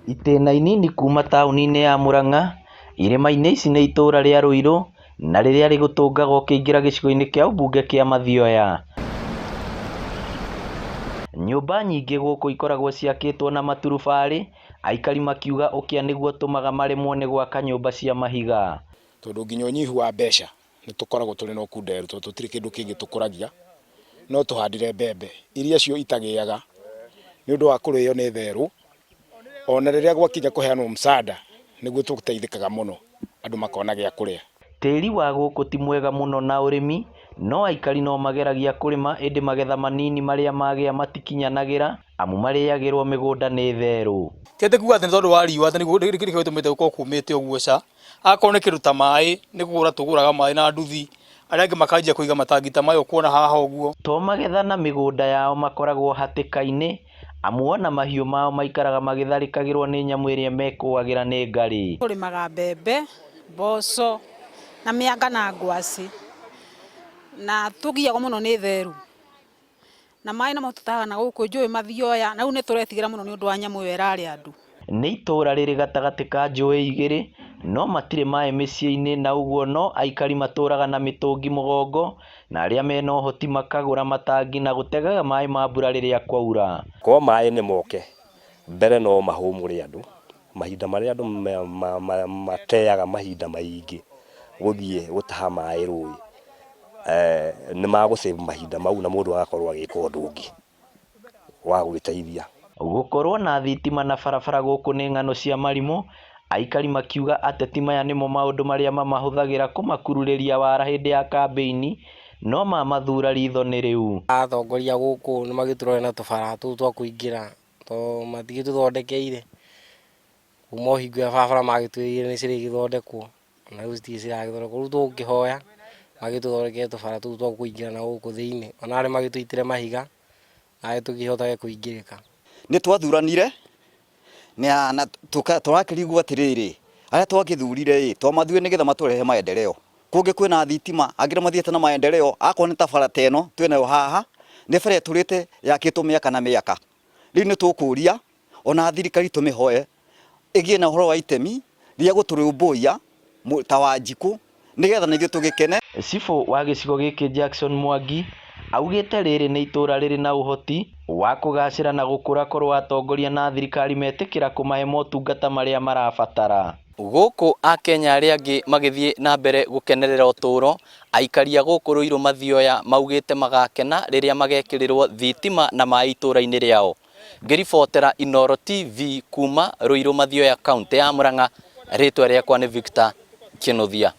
Itĩna inini kuma taũni-inĩ ya Murang'a, irĩma-inĩ ici nĩ itũra rĩa Ruiru, na rĩrĩa rĩgũtũngaga ũkĩingĩra gĩcigo-inĩ kĩa ũmbunge kĩa Mathioya. Nyũmba nyingĩ gũkũ ikoragwo ciakĩtwo na maturubarĩ, aikari makiuga ũkĩa nĩguo ũtũmaga maremwo nĩ gwaka nyũmba cia mahiga. Tondũ nginya ũnyihu wa mbeca nĩ tũkoragwo tũrĩ na ũkunderu tondũ tũtirĩ kĩndũ kĩngĩ tũkũragia no tũhandire mbembe iria cio itagĩaga nĩ ũndũ wa kũrĩo nĩ therũ. Ona rĩrĩa gwakinya kũheanwo msaada nĩguo tũteithĩkaga mũno andũ makona gĩa kũrĩa. Tĩri wa gũkũ ti mwega mũno na ũrĩmi, no aikari no mageragia kũrĩma ĩndĩ magetha manini marĩa magĩa matikinyanagĩra amu marĩagĩrwo mĩgũnda nĩ therũ. Ti atĩ kuga atĩ nĩ tondũ wa riũa atĩ nĩguo nĩkĩo gĩtũmĩte gũkorwo kũmĩte ũguo ca. Akorwo nĩ kĩndũ ta maĩ nĩ kũgũra tũgũraga maĩ na nduthi, arĩa angĩ makanjia kũiga matangi ta maya ũkuona haha ũguo. To magetha na mĩgũnda yao makoragwo hatĩka-inĩ, amu ona mahiũ mao maikaraga magĩtharĩkagĩrwo nĩ nyamũ ĩrĩa mekũagĩra nĩ ngarĩ. Tũrĩmaga mbembe, mboco na mĩanga na ngwacĩ na tũgiagwo mũno nĩ therũ na maĩ namo tũtahaga na gũkũ njũĩ mathioya na rĩu nĩ tũretigĩra mũno nĩ ũndũ wa nyamũ ĩyo ĩrarĩa andũ. Nĩ itũra rĩrĩ gatagatĩ ka njũĩ igĩrĩ, no matirĩ maĩ mĩciĩ-inĩ na ũguo no aikari matũraga na mĩtũngi mũgongo na arĩa mena ũhoti makagũra matangi na gũtegaga maĩ ma mbura rĩrĩa kwaura. Korwo maĩ nĩ moke mbere no mahũmũre andũ mahinda marĩa andũ mateaga mahinda maingĩ gũthiĩ gũtaha maĩ rũĩ nĩ magũ save mahinda mau na mũndũ agakorwo agĩka ũndũ ũngĩ wa gwĩteithia. Gũkorwo na thitima na barabara gũkũ nĩ ng'ano cia marimũ, aikari makiuga ateti maya nĩmo maũndũ marĩa mamahũthagĩra kũmakururĩria wara hĩndĩ ya kambĩini, no mamathura ritho nĩ rĩu. Atongoria gũkũ nĩ magĩtũrore na tũbara tũu twa kũingĩra tondũ matigĩtũthondekeire kuma o hingo ĩrĩa barabara magĩtwĩrire nĩ cirĩgĩthondekwo na rĩu citirĩ ciragĩthondekwo. Rĩu tũngĩhoya magĩtũthondekere tũbara tũu twa kũingĩra na gũkũ thĩinĩ ona arĩ magĩtũitĩre mahiga nawe tũkĩhotage kũingĩrĩka. Nĩ twathuranire na tũrakĩrigwo atĩrĩrĩ, arĩa twagĩthurire ĩ twamathurire nĩgetha matũrehe maendeleo. Kũngĩ kwĩna thitima, angĩ nĩ mathiĩte na maendeleo, akorwo nĩ ta bara ta ĩno twĩnayo haha, nĩ bara ĩtũrĩte yakĩtwo mĩaka na mĩaka. Rĩu nĩ tũkũria ona thirikari tũmĩhoe ĩgĩe na ũhoro wa itemi rĩa gũtũrũmbũiya ta Wanjikũ nĩgetha na ithuĩ tũgĩkene. Cibũ wa gĩcigo gĩkĩ Jackson Mwangi augĩte rĩrĩ nĩ itũra rĩrĩ na ũhoti wa kũgacĩra na gũkũra korwo atongoria na thirikari metĩkĩra kũmahe motungata marĩa marabatara. Gũkũ akenya arĩa angĩ magĩthiĩ na mbere gũkenerera ũtũũro, aikari a gũkũ Ruiru Mathioya maugĩte magakena rĩrĩa magekĩrĩrwo thitima na maĩ itũra-inĩ rĩao. Ngĩribotera Inooro TV kuma Ruiru Mathioya kaunti ya Murang'a, rĩtwa rĩakwa nĩ Victor Kinuthia.